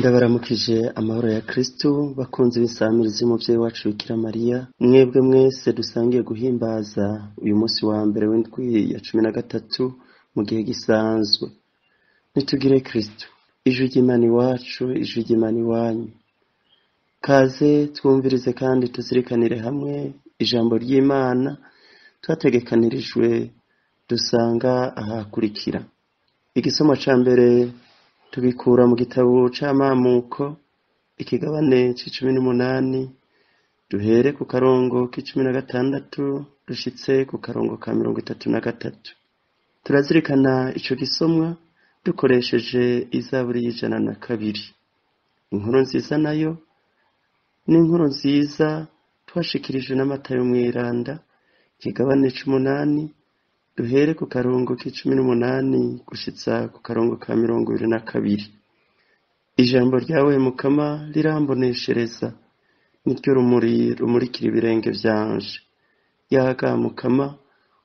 Ndabaramukije amahoro ya Kristo, bakunzi b'insamirizi y'umuvyeyi wacu Bikira Mariya, mwebwe mwese dusangiye guhimbaza uyu munsi wa mbere w'indwi ya 13 mu gihe gisanzwe. Nitugire Kristo, ijwi ry'Imana iwacu, ijwi ry'Imana iwanyu. Kaze twumvirize kandi tuzirikanire hamwe ijambo ry'Imana twategekanirijwe dusanga ahakurikira. Igisoma ca mbere tubikura mu gitabo c'Amamuko, ikigabane c'18, duhere ku karongo k'16 dushitse ku karongo ka 33. Turazirikana ico gisomwa dukoresheje izaburi y'102. Inkuru nziza nayo ni inkuru nziza twashikirijwe na Matayo Mweranda, ikigabane c'8, duhere ku karongo k'18 gushitsa ku karongo ka 22. Ijambo ryawe Mukama riramboneshereza, niryo rumuri rumurikira ibirenge vyanje. Yaga Mukama,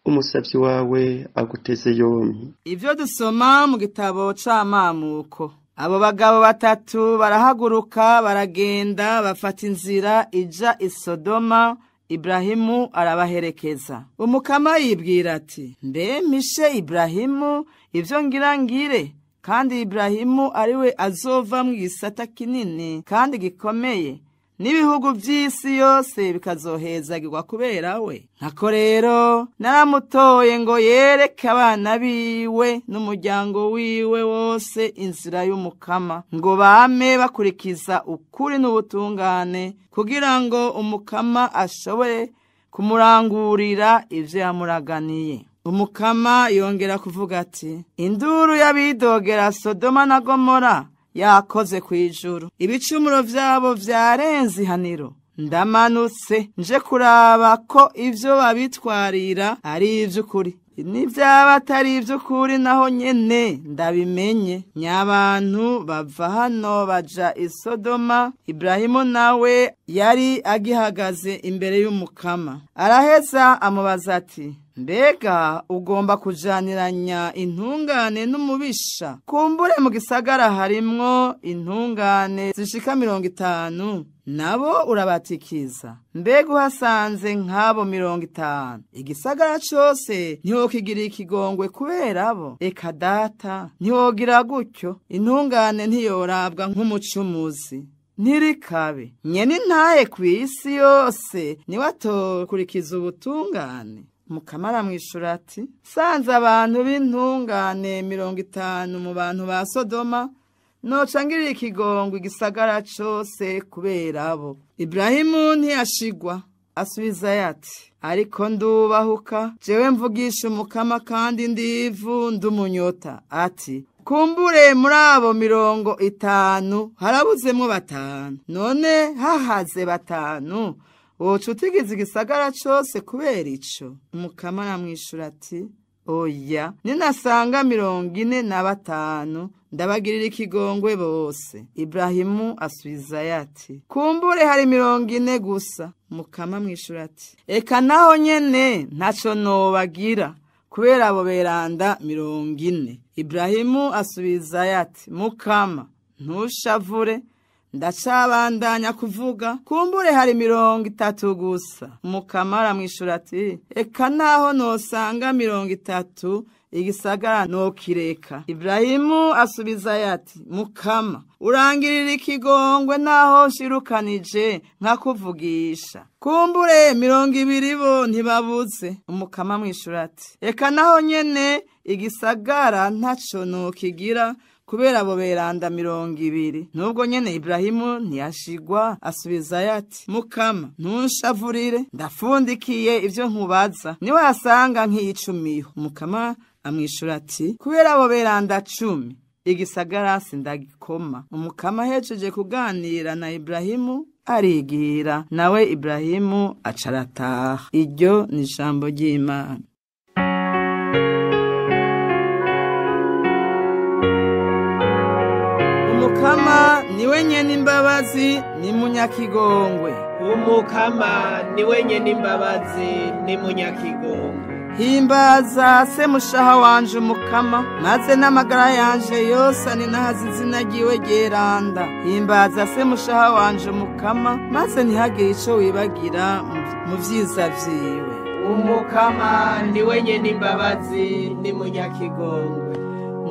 umusavyi wawe aguteze yompi. Ivyo dusoma mu gitabo c'Amamuko. Abo bagabo batatu barahaguruka baragenda bafata inzira ija i Sodoma. Ibrahimu arabaherekeza. Umukama yibwira ati: mbe mpishe Ibrahimu ivyo ngira ngire, kandi Ibrahimu ariwe azova mu gisata kinini kandi gikomeye, n'ibihugu vy'isi yose bikazohezagirwa kubera we. Ntako rero naramutoye ngo yereke abana biwe n'umuryango wiwe wose inzira y'Umukama, ngo bame bakurikiza ukuri n'ubutungane, kugira ngo Umukama ashobore kumurangurira ivyo yamuraganiye. Umukama yongera kuvuga ati: induru y'abidogera Sodoma na Gomora yakoze kw'ijuru, ibicumuro vyabo vyarenze ihaniro. Ndamanutse nje kuraba ko ivyo babitwarira ari ivy'ukuri. Nivyaba atari ivy'ukuri naho nyene ndabimenye. Nyabantu bava hano baja i Sodoma. Ibrahimu nawe yari agihagaze imbere y'Umukama. Araheza amubaza ati: mbega ugomba kujaniranya intungane n'umubisha? Kumbure mu gisagara harimwo intungane zishika 50, nabo urabatikiza. Mbega uhasanze nk'abo 50, igisagara cose ntiwokigira ikigongwe kubera bo? Eka data, ntiwogira gutyo. Intungane ntiyorabwa nk'umucumuzi. Ntirikabe nyene intahe kw'isi yose niwe atokurikiza ubutungane. Mukama aramwishura ati: sanze abantu b'intungane 50 mu bantu ba Sodoma, noca ngirira ikigongwe igisagara cose kubera abo. Ibrahimu ntiyashigwa, asubizayo ati: ariko ndubahuka, jewe mvugisha Umukama kandi ndivu ndumunyota. Ati: kumbure muri abo 50 harabuzemwo 5, none hahaze 5, woca utigiza igisagara cose kubera ico? Umukama aramwishura ati: oya, ninasanga 45 ndabagirira ikigongwe bose. Ibrahimu asubizayo ati: kumbure hari 40 gusa. Mukama amwishura ati: eka naho nyene ntaco nobagira kubera abo beranda 40. Ibrahimu asubizayo ati: Mukama, ntushavure, ndacabandanya kuvuga, kumbure hari 30 gusa. Mukama aramwishura ati: eka naho nosanga 30 igisagara nokireka. Ibrahimu asubizayo ati: Mukama, urangirira ikigongwe naho nshirukanije nkakuvugisha, kumbure 20 bo ntibabuze. Umukama amwishura ati: eka naho nyene igisagara ntaco nokigira kubera abo beranda 20. Nubwo nyene Ibrahimu ntiyashigwa, asubizayo ati: Mukama, ntunshavurire, ndafundikiye ivyo nkubaza, niwe asanga nk'icumiho. Mukama amwishura ati: kubera abo beranda 10 igisagara sindagikoma. Umukama ahejeje kuganira na Ibrahimu arigira, nawe Ibrahimu acarataha. Iryo ni ijambo ry'Imana. Umukama niwe nyene imbabazi ni munyakigongwe. Umukama niwe nyene imbabazi ni munyakigongwe. Himbaza se mushaha wanje Umukama, maze n'amagara yanje yose aninahaze izina ryiwe ryeranda. Himbaza se mushaha wanje Umukama, maze ntihagire ico wibagira mu vyiza vyiwe. Umukama niwe nyene imbabazi ni munyakigongwe.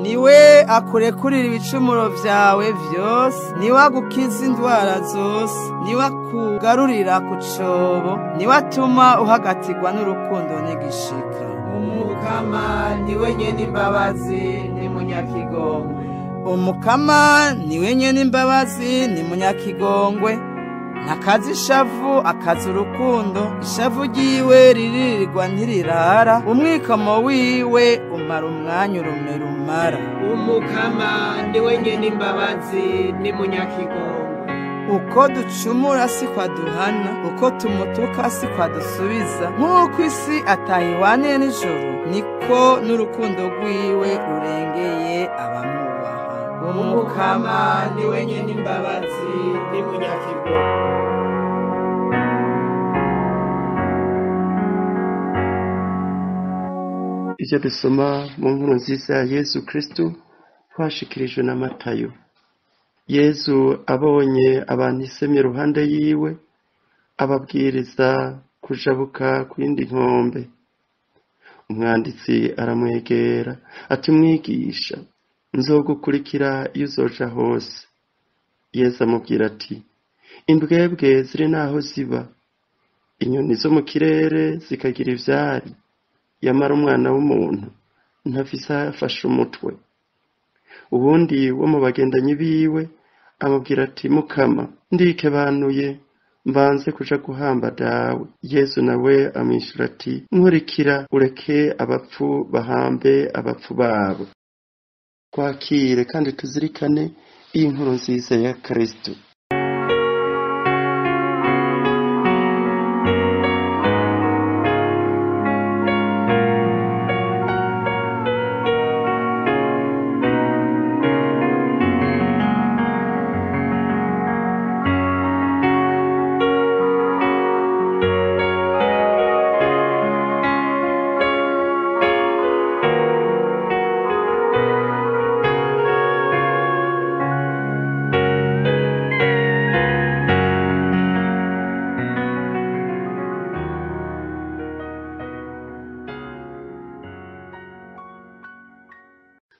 Niwe akurekurira ibicumuro vyawe vyose, niwe agukiza indwara zose, niwe akugarurira ku cobo, niwe atuma uhagatirwa n'urukundo n'igishika. Umukama niwe nyene imbabazi ni munyakigongwe. Umukama niwe nyene imbabazi ni munyakigongwe. Ntakaza ishavu akaza urukundo, ishavu ryiwe riririrwa ntirirara, umwikomo wiwe umara umwanya urume rumara. Umukama niwe nyene imbabazi ni munyakigongwe. Uko ducumura si kwaduhana, uko tumutuka si kwadusubiza. Nk'uko isi atahihwaniye n'ijuru, niko n'urukundo rwiwe rurengeye abamwubaha. Umukama niwe nyene imbabazi ni munyakigongwe. Ivyo dusoma mu nkuru nziza ya Yezu Kristu twashikirijwe na Matayo. Yezu abonye abantu isemye iruhande yiwe, ababwiriza kujabuka ku yindi nkombe. Umwanditsi aramwegera ati: mwigisha, nzogukurikira iyo uzoja hose. Yezu amubwira ati: imbwebwe ziri n'aho ziba, inyoni zo mu kirere zikagira ivyari, yamara umwana w'umuntu ntafise aho afashe umutwe. Uwundi wo mu bagendanyi biwe amubwira ati: Mukama, ndikebanuye mbanze kuja guhamba dawe. Yezu nawe amwishura ati: nkurikira, ureke abapfu bahambe abapfu babo. Twakire kandi tuzirikane iyi nkuru nziza ya Kristo.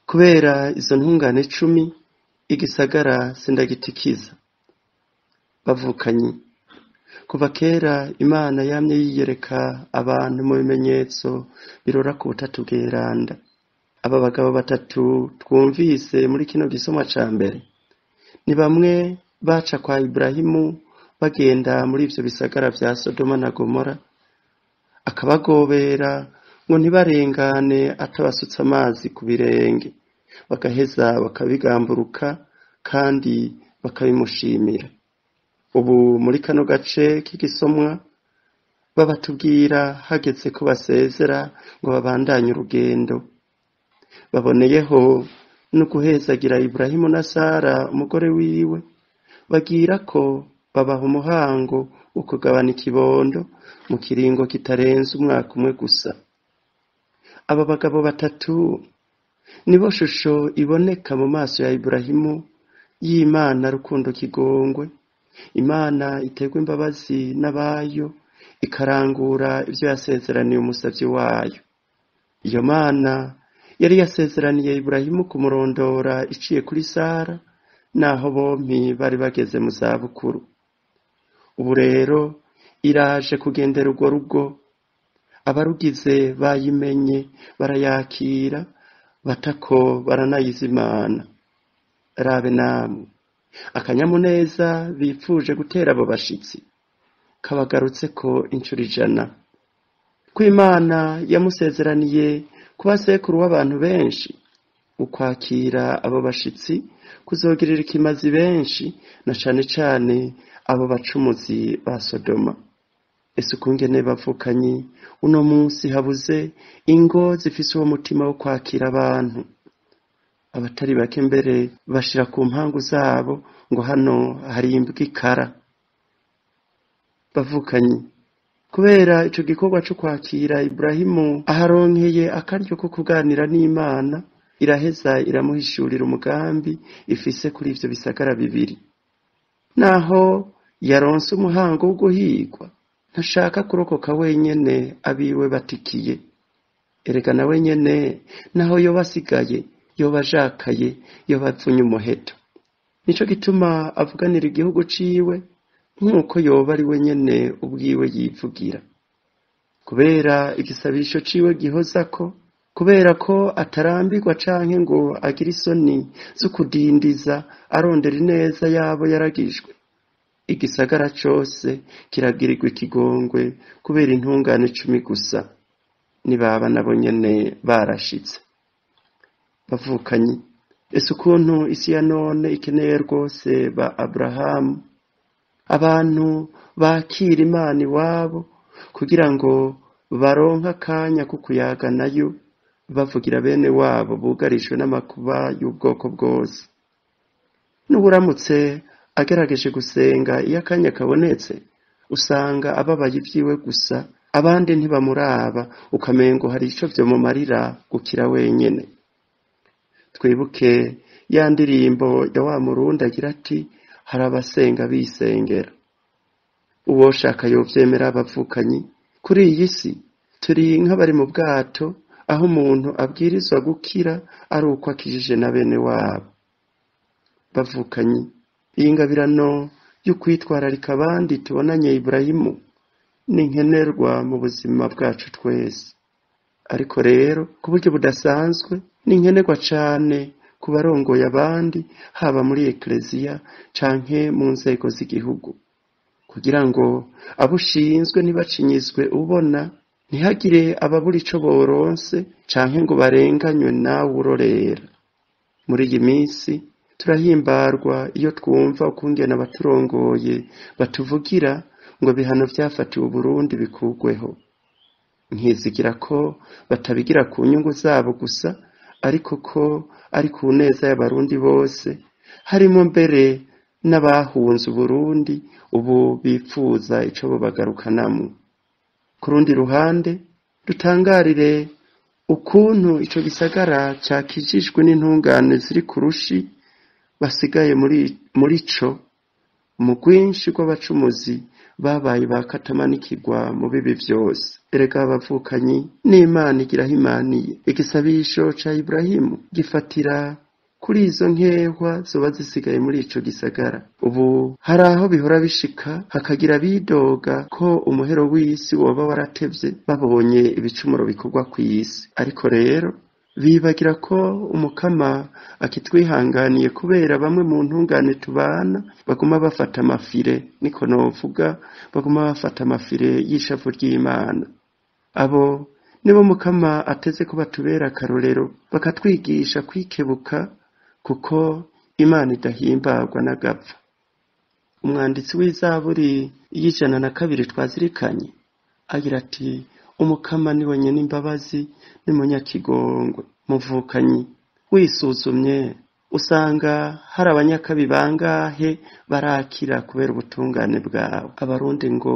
Kubera izo ntungane 10, igisagara sindagitikiza. Bavukanyi, kuva kera Imana yamye yiyereka abantu mu bimenyetso birora ku butatu bweranda. Aba bagabo batatu twumvise muri kino gisomwa ca mbere ni bamwe baca kwa Ibrahimu bagenda muri ivyo bisagara vya Sodoma na Gomora, akabagobera ngo ntibarengane atabasutse amazi ku birenge, bagaheza bakabigamburuka kandi bakabimushimira. Ubu muri kano gace k'igisomwa babatubwira hageze ko basezera ngo babandanye urugendo. Baboneyeho no guhezagira Ibrahimu na Sara umugore wiwe, bagira ko babaha umuhango wo kugabana ikibondo mu kiringo kitarenze umwaka umwe gusa. Aba bagabo batatu nibo shusho iboneka mu maso ya Ibrahimu y'Imana rukundo kigongwe, Imana iterwa imbabazi n'abayo ikarangura ivyo yasezeraniye umusavyi wayo. Iyo Mana yari yasezeraniye Ibrahimu kumurondora iciye kuri Sara, naho bompi bari bageze mu zabukuru. Ubu rero iraje kugendera urwo rugo, abarugize bayimenye barayakira, batako baranayizimana. Rabe namwe akanyamuneza bipfuje gutera abo bashitsi kabagarutse ko incuro 100. Ko Imana yamusezeraniye kuba sekuru w'abantu benshi, ukwakira abo bashitsi kuzogirira ikimazi benshi, na cane cane abo bacumuzi ba Sodoma. Ese ukungene bavukanyi uno munsi habuze ingo zifise uwo mutima wo kwakira abantu. Abatari bake mbere bashira ku mpangu zabo ngo hano hari imbwa ikara. Bavukanyi, Kubera ico gikorwa co kwakira Iburahimu aharonkeye akaryo ko kuganira n'Imana, iraheza iramuhishurira umugambi ifise kuri ivyo bisagara bibiri. Naho yaronse umuhango wo guhigwa, ntashaka kurokoka wenyene abiwe batikiye. Erega na wenyene naho yoba asigaye, yoba ajakaye, yoba avunye umuheto. Nico gituma avuganira igihugu ciwe nk'uko yoba ari wenyene ubwiwe yivugira. Kubera igisabisho ciwe gihozako, kubera ko atarambirwa canke ngo agire isoni zo kudindiza arondera ineza yabo yaragijwe. Igisagara cose kiragirirwa ikigongwe kubera intungane 10 gusa, nibaba nabo nyene barashitse. Bavukanyi, ese ukuntu isi ya none ikeneye rwose ba Aburahamu, abantu bakira Imana iwabo kugira ngo baronke akanya ko kuyaga nayo, bavugira bene wabo bugarijwe n'amakuba y'ubwoko bwose. N'uburamutse agerageje gusenga iyo akanya kabonetse, usanga ababaye ivyiwe gusa, abandi ntibamuraba, ukamengo hari ico vyomumarira gukira wenyene. Twibuke ya ndirimbo ya wa Murundi agira ati: hari abasenga bisengera. Uwoshaka yovyemera abavukanyi, kuri iyi si turi nk'abari mu bwato aho umuntu abwirizwa gukira ari uko akijije na bene wabo. Bavukanyi, iyi ngabirano yo kwitwararika abandi tubonanye Iburahimu ni nkenerwa mu buzima bwacu twese. Ariko rero ku buryo budasanzwe ni nkenerwa cane ku barongoye abandi, haba muri ekleziya canke mu nzego z'igihugu, kugira ngo abo ushinzwe ntibacinyizwe ubona, ntihagire ababura ico boronse canke ngo barenganywe nawe urorera. Muri iyi minsi turahimbarwa iyo twumva ukungene abaturongoye batuvugira ngo ibihano vyafatiwe Uburundi bikugweho. Nkizigira ko batabigira ku nyungu zabo gusa, ariko ko ari ku neza y'abarundi bose, harimo mbere n'abahunze Uburundi ubu bipfuza ico bobagarukanamwo. Ku rundi ruhande, dutangarire ukuntu ico gisagara cakijijwe n'intungane ziri ku rushi basigaye muri co, mu rwinshi rw'abacumuzi babaye ba katamanikirwa mu bibi vyose. Erega abavukanyi, n'Imana igira aho imaniye. Igisabisho ca Iburahimu gifatira kuri izo nkehwa zoba zisigaye muri ico gisagara. Ubu hari aho bihora bishika hakagira abidoga ko umuhero w'isi woba waratevye babonye ibicumuro bikorwa kw'isi. Ariko rero bibagira ko Umukama akitwihanganiye kubera bamwe mu ntungane tubana baguma bafata amafire, niko novuga, baguma bafata amafire y'ishavu ry'Imana. Abo nibo Mukama ateze ko batubera akarorero, bakatwigisha kwikebuka, kuko Imana idahimbagwa n'agapfa. Umwanditsi w'Izaburi y'102 twazirikanye agira ati: Umukama ni we nyene imbabazi, ni munyakigongwe. Muvukanyi, wisuzumye usanga hari abanyakabi bangahe barakira kubera ubutungane bwawe. Abarundi ngo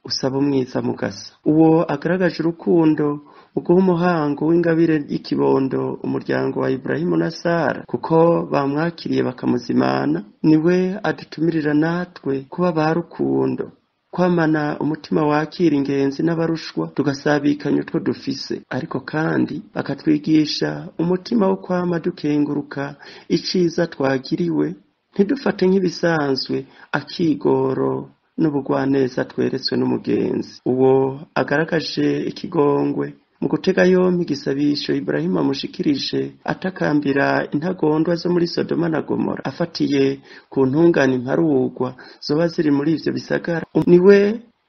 usaba umwiza mugasa. Uwo agaragaje urukundo uguha umuhango w'ingabire y'ikibondo umuryango wa Iburahimu na Sara, kuko bamwakiriye bakamuzimana, niwe adutumirira natwe kuba ba rukundo, kwamana umutima wakira ingenzi n'abarushwa, tugasabikanya utwo dufise. Ariko kandi akatwigisha umutima wo kwama dukenguruka iciza twagiriwe, ntidufate nk'ibisanzwe akigoro n'ubugwaneza tweretswe n'umugenzi. Uwo agaragaje ikigongwe mu gutega yompi igisabisho Iburahimu amushikirije, atakambira intagondwa zo muri Sodoma na Gomora, afatiye ku ntungane imparugwa zoba ziri muri ivyo bisagara, niwe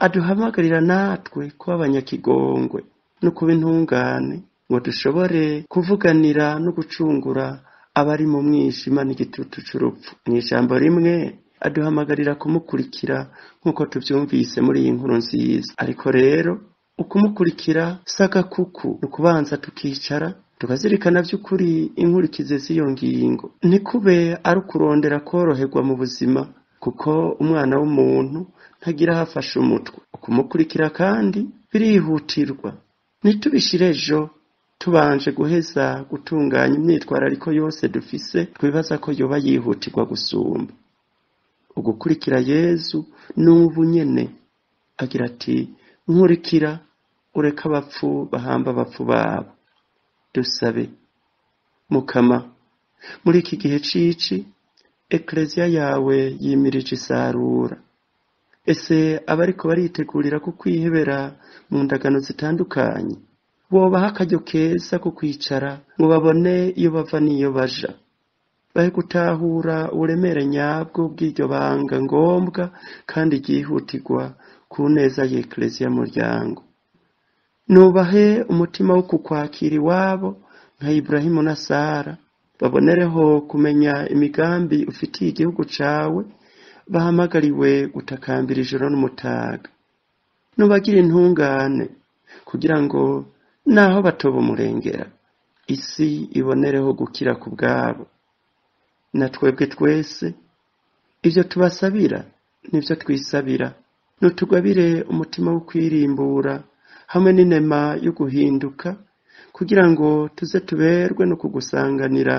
aduhamagarira natwe kuba abanyakigongwe no kuba intungane, ngo dushobore kuvuganira no gucungura abari mu mwijima n'igitutu c'urupfu. Mw'ijambo rimwe aduhamagarira kumukurikira nk'uko tuvyumvise muri iyi nkuru nziza. Ariko rero ukumukurikira sagakuku ni ukubanza tukicara tukazirikana vy'ukuri inkurikizi z'iyo ngingo, ntikube ari ukurondera koroherwa mu buzima, kuko umwana w'umuntu ntagira aho afashe umutwe. Ukumukurikira kandi birihutirwa, ntitubishire ejo tubanje guheza gutunganya imyitwarariko yose dufise twibaza ko yoba yihutirwa gusumba. Ugukurikira Yezu n'ubu nyene. Agira ati: nkurikira, ureke abapfu bahamba abapfu babo. Dusabe. Mukama, muri iki gihe cici ekleziya yawe yimirije isarura. Ese abariko baritegurira kukwihebera mu ndagano zitandukanye, wobaha akaryo keza ko kwicara ngo babone iyo bava n'iyo baja, bahe gutahura uburemere nyabwo bw'iryo banga ngombwa kandi ryihutirwa ku neza y'ekleziya muryango. Nubahe umutima wo kukwakira iwabo nka Iburahimu na Sara, babonereho kumenya imigambi ufitiye igihugu cawe, bahamagariwe gutakambira ijoro n'umutaga. Nubagira intungane kugira ngo naho batoba umurengera, isi ibonereho gukira ku bwabo. Na twebwe twese ivyo tubasabira nivyo twisabira, nutugabire umutima wo kwirimbura hamwe n'inema yo guhinduka, kugira ngo tuze tuberwe no kugusanganira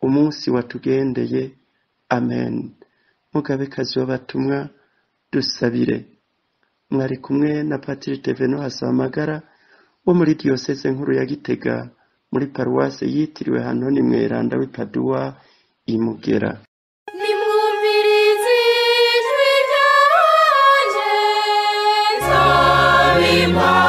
umunsi watugendeye. Amen. Mugabekazi w'abatumwa, dusabire. Mwari kumwe na Patiri Teveno Hasamagara wo muri diyoseze nkuru ya Gitega, muri paruwase yitiriwe Hantoni Mweranda w'i Paduwa i Mugera. Nimwumvirize ijwi ryanje, nzaba